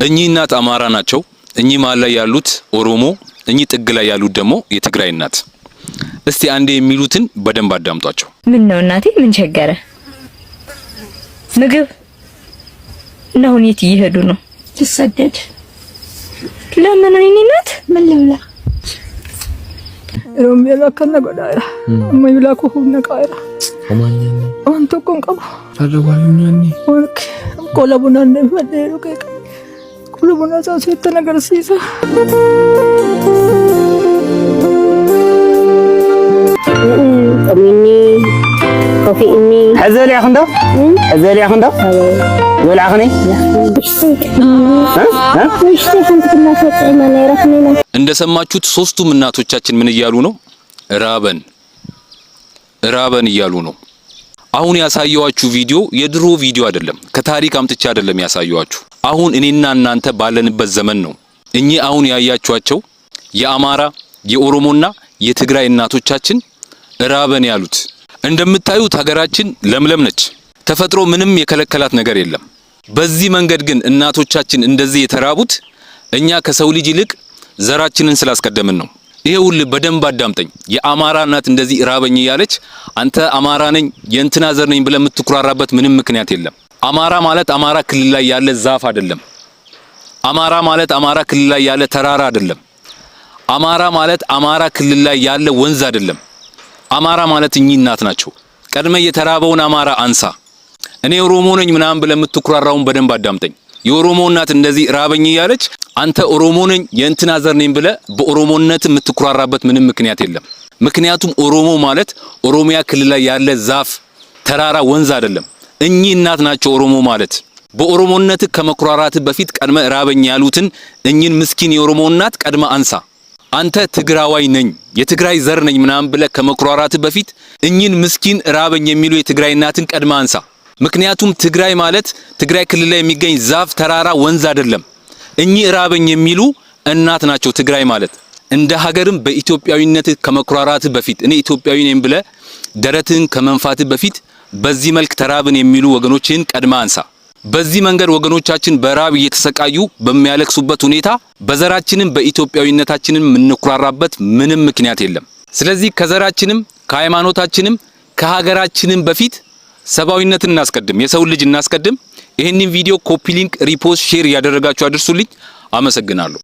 እኚህ እናት አማራ ናቸው። እኚህ መሀል ላይ ያሉት ኦሮሞ፣ እኚህ ጥግ ላይ ያሉት ደግሞ የትግራይ እናት። እስቲ አንዴ የሚሉትን በደንብ አዳምጧቸው። ምን ነው እናቴ፣ ምን ቸገረ? ምግብ እና አሁን የት እየሄዱ ነው? ትሰደድ። ለምን እኔ እናት? ምን ልብላ? Yeroon beelaa akkana godhaera. Amma bilaa koo humna qabeera. Waan tokko hin qabu. Qola bunaan deeffadhee dhugee qola bunaa isaa sitti agarsiisa. ጠሚኒ ኮፊእኒ። ሕዚ በሊዕኽን ዶ? ሕዚ በሊዕኽን ዶ? ዝበልዓኽኒ? ንእሽተይ ሓንቲ ክላሰ ጥዒማ ነይራ። እንደሰማችሁት ሶስቱም እናቶቻችን ምን እያሉ ነው? ራበን ራበን እያሉ ነው። አሁን ያሳየኋችሁ ቪዲዮ የድሮ ቪዲዮ አይደለም፣ ከታሪክ አምጥቼ አይደለም ያሳየኋችሁ። አሁን እኔና እናንተ ባለንበት ዘመን ነው። እኚህ አሁን ያያችኋቸው የአማራ፣ የኦሮሞና የትግራይ እናቶቻችን ራበን ያሉት። እንደምታዩት ሀገራችን ለምለም ነች። ተፈጥሮ ምንም የከለከላት ነገር የለም። በዚህ መንገድ ግን እናቶቻችን እንደዚህ የተራቡት እኛ ከሰው ልጅ ይልቅ ዘራችንን ስላስቀደምን ነው። ይሄ ሁሉ በደንብ አዳምጠኝ። የአማራ እናት እንደዚህ ራበኝ እያለች አንተ አማራ ነኝ፣ የእንትና ዘር ነኝ ብለህ የምትኩራራበት ምንም ምክንያት የለም። አማራ ማለት አማራ ክልል ላይ ያለ ዛፍ አይደለም። አማራ ማለት አማራ ክልል ላይ ያለ ተራራ አይደለም። አማራ ማለት አማራ ክልል ላይ ያለ ወንዝ አይደለም። አማራ ማለት እኚህ እናት ናቸው። ቀድመህ የተራበውን አማራ አንሳ። እኔ ኦሮሞ ነኝ ምናምን ብለህ የምትኩራራውን በደንብ አዳምጠኝ። የኦሮሞ እናት እንደዚህ ራበኝ እያለች አንተ ኦሮሞ ነኝ፣ የእንትና ዘር ነኝ ብለህ በኦሮሞነት የምትኩራራበት ምንም ምክንያት የለም። ምክንያቱም ኦሮሞ ማለት ኦሮሚያ ክልል ላይ ያለ ዛፍ፣ ተራራ፣ ወንዝ አይደለም። እኚህ እናት ናቸው ኦሮሞ ማለት። በኦሮሞነት ከመኩራራት በፊት ቀድመህ ራበኝ ያሉትን እኚህን ምስኪን የኦሮሞ እናት ቀድመህ አንሳ። አንተ ትግራዋይ ነኝ፣ የትግራይ ዘር ነኝ ምናምን ብለህ ከመኩራራት በፊት እኚህን ምስኪን ራበኝ የሚሉ የትግራይ እናትን ቀድመህ አንሳ። ምክንያቱም ትግራይ ማለት ትግራይ ክልል ላይ የሚገኝ ዛፍ፣ ተራራ፣ ወንዝ አይደለም። እኚህ ራበኝ የሚሉ እናት ናቸው ትግራይ ማለት። እንደ ሀገርም በኢትዮጵያዊነት ከመኩራራት በፊት፣ እኔ ኢትዮጵያዊ ነኝ ብለህ ደረትህን ከመንፋት በፊት በዚህ መልክ ተራብን የሚሉ ወገኖችህን ቀድመህ አንሳ። በዚህ መንገድ ወገኖቻችን በራብ እየተሰቃዩ በሚያለቅሱበት ሁኔታ በዘራችንም በኢትዮጵያዊነታችንም የምንኩራራበት ምንም ምክንያት የለም። ስለዚህ ከዘራችንም፣ ከሃይማኖታችንም፣ ከሀገራችንም በፊት ሰብአዊነትን እናስቀድም፣ የሰውን ልጅ እናስቀድም። ይህንን ቪዲዮ copy link፣ repost፣ share እያደረጋችሁ አድርሱልኝ። አመሰግናለሁ።